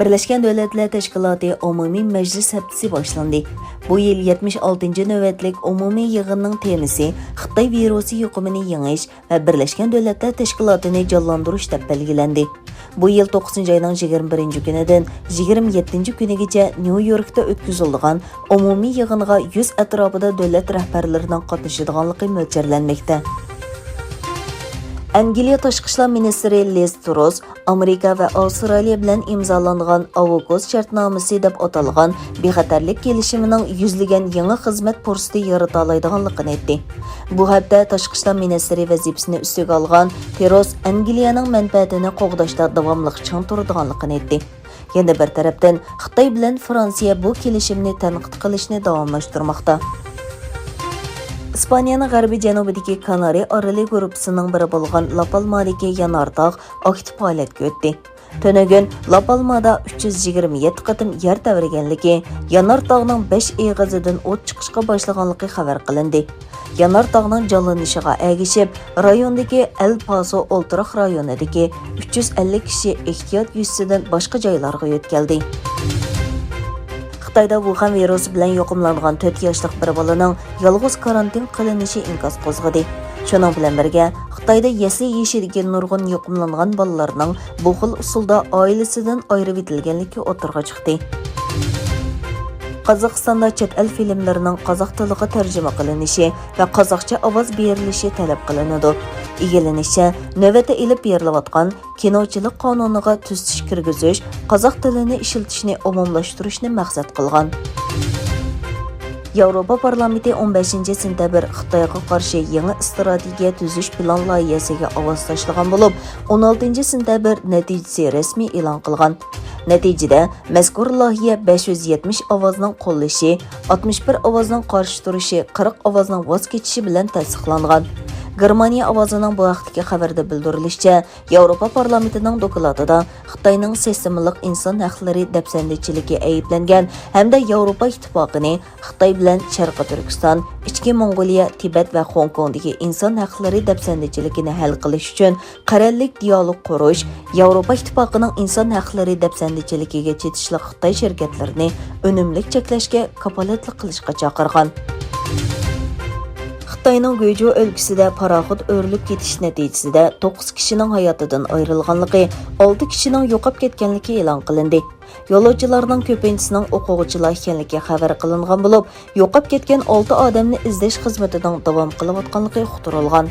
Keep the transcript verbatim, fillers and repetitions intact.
بىرلەشكەن دۆلەتلەر تەشكىلاتى ئومۇمىي مەجلىس ھەپتىسى باشلاندى. بۇ يىل يەتمىش ئالتىنچى نۆۋەتلىك ئومۇمىي يىغىننىڭ تېمىسى خىتاي ۋىرۇسى يۇقۇمىنى يېڭىش ۋە بىرلەشكەن دۆلەتلەر تەشكىلاتىنى جانلاندۇرۇش دەپ بەلگىلەندى. بۇ يىل توققۇزىنچى ئاينىڭ يىگىرمە بىرىنچى كۈنىدىن يىگىرمە يەتتىنچى كۈنىگىچە نيۇ يوركتا ئۆتكۈزۈلىدىغان ئومۇمىي يىغىنغا يۈز ئەتراپىدا دۆلەت رەھبەرلىرىنىڭ قاتنىشىدىغانلىقى مۆلچەرلەنمەكتە. ئەنگلىيە تاشقى ئىشلار مىنىستىرى لىز تروس ئامېرىكا ۋە ئاۋسترالىيە بىلەن ئىمزالانغان ئاۋۇكۇس شەرتنامىسى دەپ ئاتالغان بىخەتەرلىك كېلىشىمىنىڭ يۈزلىگەن يېڭى خىزمەت پۇرسىتى يارىتالايدىغانلىقىنى ئېيتتى. بۇ ھەپتە تاشقى ئىشلار مىنىستىرى ۋەزىپىسىنى ئۈستىگە ئالغان تروس ئەنگلىيەنىڭ مەنپەئەتىنى قوغداشتا داۋاملىق چىڭ تۇرىدىغانلىقىنى ئېيتتى. يەنە بىر تەرەپتىن، خىتاي بىلەن فرانسىيە بۇ كېلىشىمنى تەنقىد قىلىشنى داۋاملاشتۇرماقتا. ئىسپانىيەنىڭ غەربىي جەنۇبىدىكى كانارى ئارىلى گۇرۇپپىسىنىڭ بىرى بولغان لاپالمادىكى يانارتاغ ئاكتىپ ھالەتكە ئۆتتى. تۈنۈگۈن لاپالمادا ئۈچ يۈز يىگىرمە يەتتە قېتىم يەر تەۋرىگەنلىكى، يانارتاغنىڭ بەش ئېغىزىدىن ئوت چىقىشقا باشلىغانلىقى خەۋەر قىلىندى. يانارتاغنىڭ جانلىنىشىغا ئەگىشىپ، رايوندىكى ئەل پاسو ئولتۇراق رايونىدىكى ئۈچ يۈز ئەللىك كىشى ئېھتىيات يۈزىسىدىن باشقا جايلارغا يۆتكەلدى. خىتايدا ۋۇخەن ۋىرۇسى بىلەن يۇقۇملانغان تۆت ياشلىق بىر بالىنىڭ يالغۇز كارانتىن قىلىنىشى ئىنكاس قوزغىدى. شۇنىڭ بىلەن بىرگە، خىتايدا يەسلى يېشىدىكى نۇرغۇن يۇقۇملانغان بالىلارنىڭ بۇ خىل ئۇسۇلدا ئائىلىسىدىن ئايرىۋېتىلگەنلىكى ئوتتۇرىغا چىقتى. قازاقىستاندا چەت ئەل فىلىملىرىنىڭ قازاق تىلىغا تەرجىمە قىلىنىشى ۋە قازاقچە ئاۋاز بېرىلىشى تەلەپ قىلىنىدۇ. ئىگىلىنىشىچە، نۆۋەتتە ئېلىپ بېرىلىۋاتقان كىنوچىلىق قانۇنىغا تۈزىتىش كىرگۈزۈش، قازاق تىلىنى ئىشلىتىشنى ئومۇملاشتۇرۇشنى مەقسەت قىلغان. ياۋروپا پارلامېنتى ئون بەشىنچى سېنتەبىر خىتايغا قارشى يېڭى ئىستراتېگىيە تۈزۈش پىلان لايىھەسىگە ئاۋاز تاشلىغان بولۇپ، ئون ئالتىنچى سېنتەبىر نەتىجىسى رەسمىي ئېلان قىلغان. نەتىجىدە، مەزكۇر لايىھە بەش يۈز يەتمىش ئاۋازنىڭ قوللىشى، ئاتمىش بىر ئاۋازنىڭ قارشى تۇرۇشى، قىرىق ئاۋازنىڭ ۋاز كېچىشى بىلەن تەستىقلانغان. گېرمانىيە ئاۋازىنىڭ بۇ ھەقتىكى خەۋىرىدە بىلدۈرۈلۈشىچە، ياۋروپا پارلامېنتىنىڭ دوكلاتىدا خىتاينىڭ سىستېمىلىق ئىنسان ھەقلىرى دەپسەندىچىلىكى ئەيىبلەنگەن ھەمدە ياۋروپا ئىتتىپاقىنى خىتاي بىلەن شەرقىي تۈركىستان، ئىچكى موڭغۇلىيە، تىبەت ۋە خوڭكوڭدىكى ئىنسان ھەقلىرى دەپسەندىچىلىكىنى ھەل قىلىش ئۈچۈن قەرەللىك دىيالوگ قۇرۇش، ياۋروپا ئىتتىپاقىنىڭ ئىنسان ھەقلىرى دەپسەندىچىلىكىگە چېتىشلىق خىتاي شىركەتلىرىنى ئۈنۈملۈك چەكلەشكە كاپالەتلىك قىلىشقا چاقىرغان. خىتاينىڭ گۇيجۇ ئۆلكىسىدە پاراخوت ئۆرۈلۈپ كېتىش نەتىجىسىدە توققۇز كىشىنىڭ ھاياتىدىن ئايرىلغانلىقى، ئالتە كىشىنىڭ يوقاپ كەتكەنلىكى ئېلان قىلىندى. يولۇچىلارنىڭ كۆپىنچىسىنىڭ ئوقۇغۇچىلار ئىكەنلىكى خەۋەر قىلىنغان بولۇپ، يوقاپ كەتكەن ئالتە ئادەمنى ئىزدەش خىزمىتىنىڭ داۋام قىلىۋاتقانلىقى ئۇقتۇرۇلغان.